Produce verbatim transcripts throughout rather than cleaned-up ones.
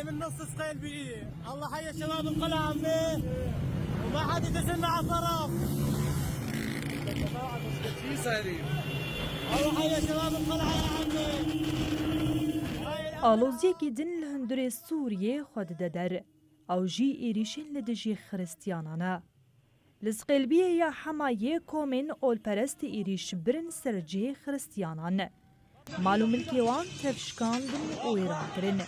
من نص سقيل بإيه. الله حيا شباب القلعة عمي. وما حد يدشنا على الطرف. الله حيا شباب القلعة يا عمي. Aloziyekî din li hundirê Sûriyê xwe dide der. Ew jî êrîşên li dijî xiristiyanan e. Li Sqêlbiyê ya Hemayê komên olperest êrîş birin ser cihê xiristiyanan. Mal û milkê wan tev şikandin û wêran kirin.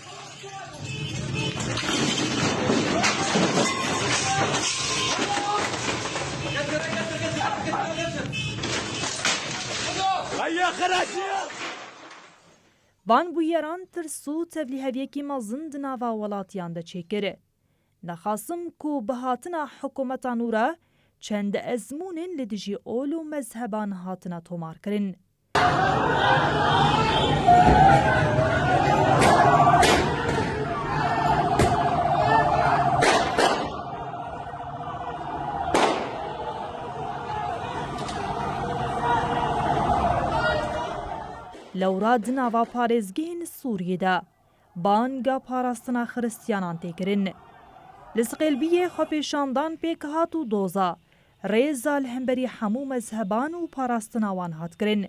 Van bûyeran tirs û tevlîheviyekî mezin di nava welatiyan de çêkir. Nexasim ku bi hatina hikûmeta nû re çend ezmûnên li dijî ol û mezheban hatine tomarkirin. Lewra di nava parêzgehên Sûriyê de banga parastina xiristiyanan tê kirin. Li Sqêlbiyê xwepêşandan pêk hat û doza rêza li hemberî hemû mezheban û parastina wan hat kirin.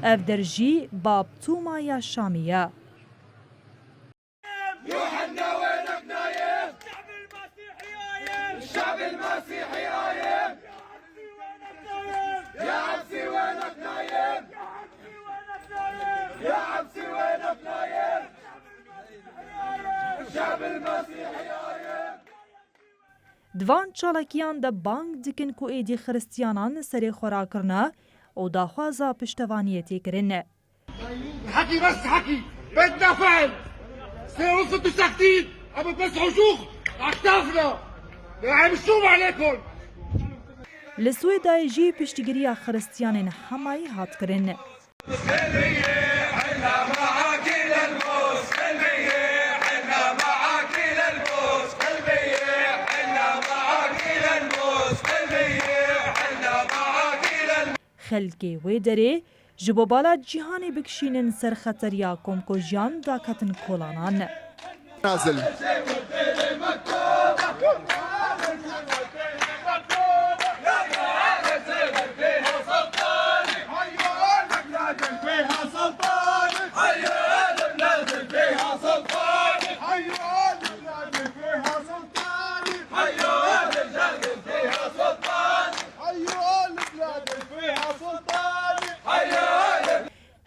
Ev der jî Bab Tûma ya Şamê ye. Di van çalakiyan de bang dikin ku êdî xiristiyanan serê xwe rakirine û daxwaza piştevaniyê tê kirin. حكي بس حكي، بدنا فعل. سيرصد التخطيط، أما بس حشوخ على أكتافنا. نعم، شو عليكم؟ Li Swêdayê jî piştgiriya xiristiyanên Hemayî hat kirin. Xelkê wê derê ji bo bala cîhanê bikişînin ser xeteriya komkujiyan daketin kolanan. نازل.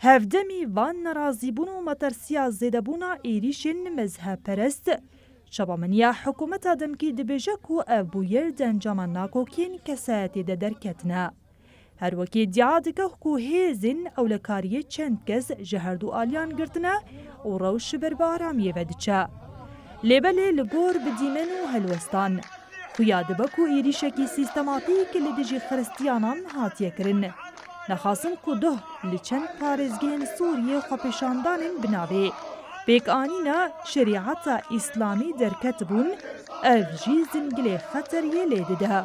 Hevdemî van nerazîbûn û metersiya zêdebûna êrîşên mezhebperest, çapemeniya hikûmeta demkî dibêje ku ev bûyer di encama nakokiyên kesayetê de derketine. Her wekî îdia dike ku hêzên ewlekariyê çend kes ji herdu aliyan girtine û rewş ber bi aramiyê ve diçe. Lê belê li gor bi dîmen û helwestan, xuya dibe ku êrîşekî sîstematîk li dijî xiristiyanan hatiye kirin. Nexasim ku doh li çend parêzgehên Sûriyê xwepêşandanên bi navê pêkanîna şerîeta Îslamî derketibûn, ev jî zingilê xeteriyê lê dide.